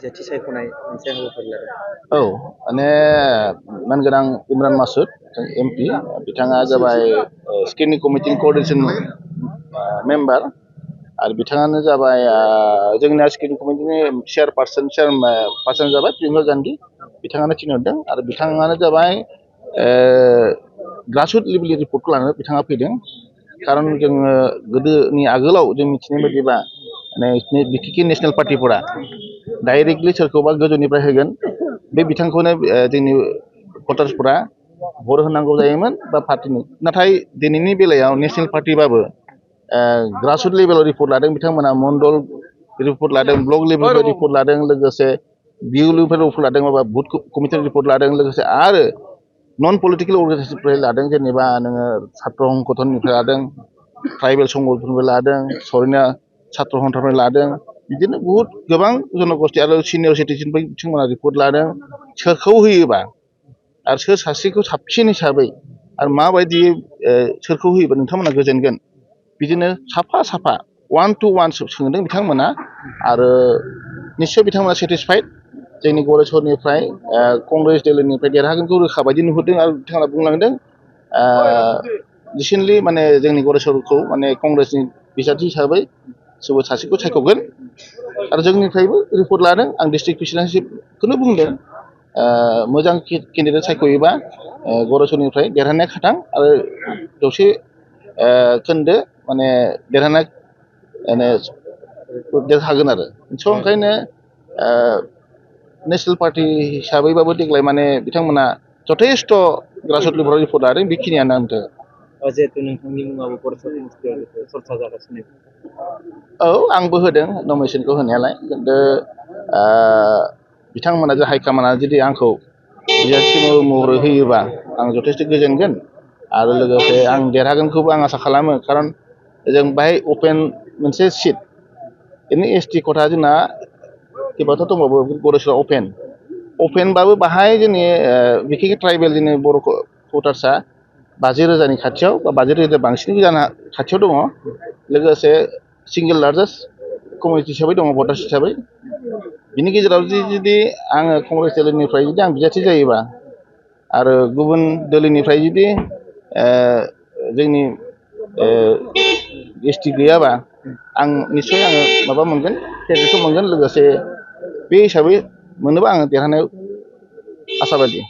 बिजाथि सायख'नाय मोनसे हाबाफारि लादों। औ माने मानगोनां इमरान मासुद एमपि बिथाङा जाबाय स्क्रिनिं कमिटि क'अर्डिनेसन मेम्बार आरो बिथाङानो जाबाय जोंनि स्क्रिनिं कमिटिनि चेयारपार्सन जाबाय प्रियंका गान्धी बिथाङानो थिनहरदों आरो बिथाङानो जाबाय ग्रासरुट लेभेलनि रिपर्टखौ लानानै बिथाङा फैदों खारन जोङो गोदोनि आगोलाव जों मिथिनाय बायदिबा माने बिटिके नेसनेल पार्टिफोरा डाइरेक्टलि सोरखौबा गोजौनिफ्राय होगोन बे बिथांखौनो जोंनि भटार्सफोरा भट होनांगौ जायोमोन बा पार्टिनि नाथाय दिनैनि बेलायाव नेसनेल पार्टिबाबो ग्रासरुट लेभेलाव रिपर्ट लादों बिथांमोना मण्डल रिपर्ट लादों ब्लक लेभेलनिफ्राय रिपर्ट लादों लोगोसे बिउ लेभेलनिफ्राय रिपर्ट लादों माबा बुथ कमिटिनि रिपर्ट लादों लोगोसे आरो नन पलिटिकेल अर्गानाइजेसननिफ्राय लादों जेनेबा नोङो छात्र संगठननिफ्राय लादों ट्राइबेल संगठननिफ्राय लादों सरिना छात्र संगठननिफ्राय लादों बिदिनो बुहुत गोबां जनगोष्ठी आरो सिनियर सिटिजेननिफ्राय बिथांमोना रिपर्ट लादों सोरखौ होयोबा आरो सोर सासेखौ साबसिन हिसाबै आरो माबायदि सोरखौ होयोबा नोंथांमोना गोजोनगोन बिदिनो साफा साफा वान टु वान सोंदों बिथांमोना आरो निस्सय बिथांमोना सेटिसफाइड जोंनि गरेस्वरनिफ्राय कंग्रेस दलनिफ्राय देरहागोनखौ रोखा बायदि नुहुरदों आरो बिथांमोना बुंलांदों रिसेन्टलि माने जोंनि गरेस्वरखौ माने कंग्रेसनि बिजाथि हिसाबै सोरबा सासेखौ सायख'गोन आरो जोंनिफ्रायबो रिपर्ट लादों आं डिस्ट्रिक्ट प्रेसिडेन्टखौनो बुंदों मोजां केन्डिडेट सायख'योबा गरेस्वरनिफ्राय देरहानाया खाथां आरो जौसे खोन्दो माने देरहानाय देरहागोन आरो स' ओंखायनो नेसनेल पार्टि हिसाबैबाबो देग्लाय माने बिथांमोना जथेस्थ' ग्रासरुट लेभेलाव रिपर्ट लादों बेखिनियानो आंथो जिहेतु नोंथांनि मुङाबो गरेस्वर समस्तियाव चर्चा जागासिनो औ आंबो होदों नमिनेसनखौ होनायालाय खिन्थु बिथांमोना जे हाइकामाना जुदि आंखौ बिजाथि महरै होयोबा आं जथेस्थ' गोजोनगोन आरो लोगोसे आं देरहागोनखौबो आं आसा खालामो खारन जों बाहाय अपेन मोनसे सिट बिदिनो एसटि खथा जोंना किबाथ' दंबावो गरेस्वरा अपेनबाबो बाहाय जोंनि बिखेखै ट्राइबेल जोंनि बर' भटार्सआ 50,000नि खाथियाव बा 50,000 बांसिन जानो खाथियाव दङ लोगोसे सिंगल लार्जेस्ट कमिउनिटि हिसाबै दङ भटार्स हिसाबै बिनि गेजेराव जुदि आङो कंग्रेस दलनिफ्राय जुदि आं बिजाथि जायोबा आरो गुबुन दलनिफ्राय जुदि जोंनि एसटि गैयाबा आं निस्सय आङो माबा मोनगोन क्रेडिटखौ मोनगोन लोगोसे बे हिसाबै मोनोबा आङो देरहानायाव आसाबादि